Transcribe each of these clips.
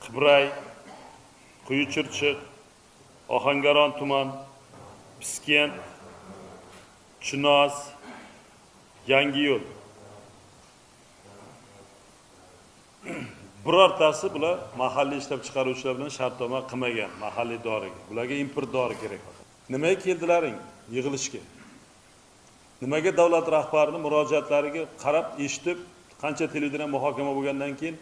Qibray, Quyichirchiq, Ohangaron tuman, Piskent, Chinoz, Yangiyo'l. Birortasi bular mahalliy ishlab chiqaruvchilar bilan shartnoma qilmagan mahalliy doriga. Bularga import dori kerak faqat. Nimaga keldilaring yig'ilishga? Nimaga davlat rahbarini murojaatlariga qarab, eshitib, qancha televideniya muhokama bo'lgandan keyin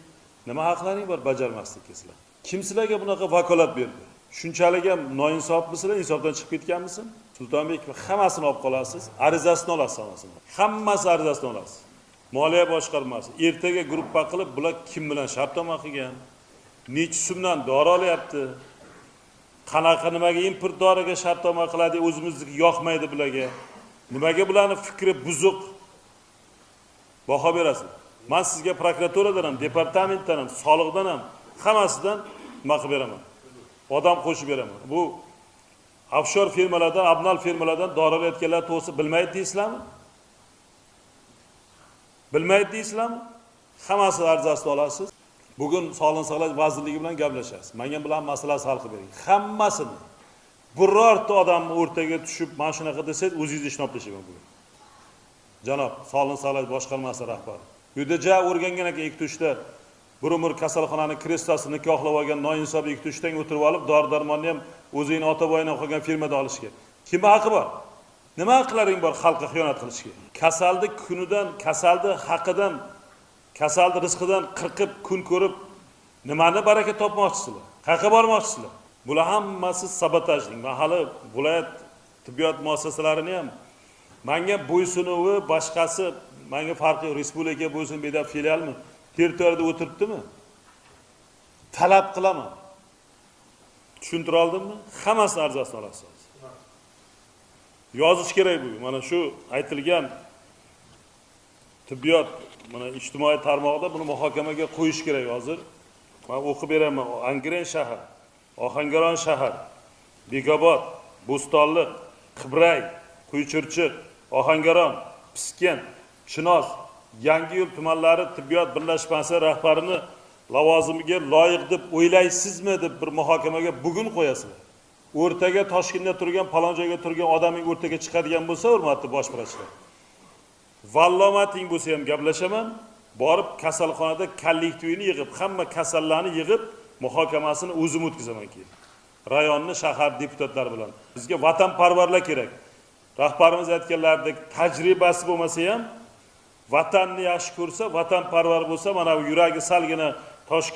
nima haqlaring bor bajarmaslikka sizlar? Kim sizlarga bunaqa vakolat berdi? Shunchalik ham noinsofmisizlar, insofdan chiqib ketganmisin? Sultonbek, hammasini olib qolasiz, arizasini olasiz hammasini. Hammasi arizasini olasiz. Moliya boshqarmasi ertaga gruppa qilib, bular kim bilan shartnoma qilgan, necha so'mdan dori olyapti, qanaqa nimaga import doriga shartnoma qiladi, o'zimizniki yoqmaydi bularga. Nimaga bularni fikri buzuq? Baho berasiz. Men sizga prokuraturadan ham, departamentdan ham, soliqdan ham, hammasidan nima qilib beraman. Odam qo'shib beraman. Bu offshore firmalardan, abnal firmalardan dori olayotganlar to'g'risi bilmaydi deysizlarmi? Bilmaydi deysizlarmi? Hammasi arizasini olasiz. Bugun Sog'liqni saqlash vazirligi bilan gaplashasiz. Menga bular masalasi hal qilib bering. Hammasini. Birorta odamni o'rtaga tushib, mana shunaqa desangiz, o'zingizni ishni olib tashlayman bugun. Janob Sog'liqni saqlash boshqarmasi rahbari. Bu yerda ja o'rgangan ekan ikkita uchta bir umr kasalxonani kreslosini nikohlab olgan noinsof ikkita uchtang o'tirib olib, dori darmonni ham o'zingni ota boyingdan qolgan firmada olishga. Kimni haqi bor? Nima haqlaring bor xalqqa xiyonat qilishga? Kasalni kunidan, kasalni haqidan, kasalni rizqidan qirqib kun ko'rib nimani baraka topmoqchisizlar? Qayerga bormoqchisizlar? Bular hammasi sabotajlik. Man hali viloyat tibbiyot muassasalarini ham manga bo'ysunuvi boshqasi manga farqi yo'q. Respublika bo'ysun bu yerda filialmi? Territoriyada o'tiribdimi? Talab qilaman. Tushuntira oldimmi? Hammasini arizasini olasiz. Yozish kerak bugun. Mana shu aytilgan tibbiyot mana ijtimoiy tarmoqda buni muhokamaga qo'yish kerak hozir. Men o'qib beraman. Angren shahar, Ohangaron shahar, Bekobod, Bo'stonliq, Qibray, Quyichirchiq, Ohangaron, Piskent, Chinoz, Yangiyo'l tumanlari tibbiyot birlashmasi rahbarini lavozimiga loyiq deb o'ylaysizmi deb bir muhokamaga bugun qo'yasizlar. O'rtaga Toshkentda turgan, falon joyga turgan odaming o'rtaga chiqadigan bo'lsa, hurmatli bosh vrachlar, vallomating bo'lsa ham gaplashaman, borib kasalxonada kollektivini yig'ib, hamma kasallarni yig'ib, muhokamasini o'zim o'tkazaman keyin. Rayonni, shahar deputatlari bilan. Bizga vatanparvarlar kerak. Rahbarimiz aytganlaridek, tajribasi bo'lmasa ham vatanni yaxshi ko'rsa, vatanparvar bo'lsa, mana bu yuragi salgina Toshkent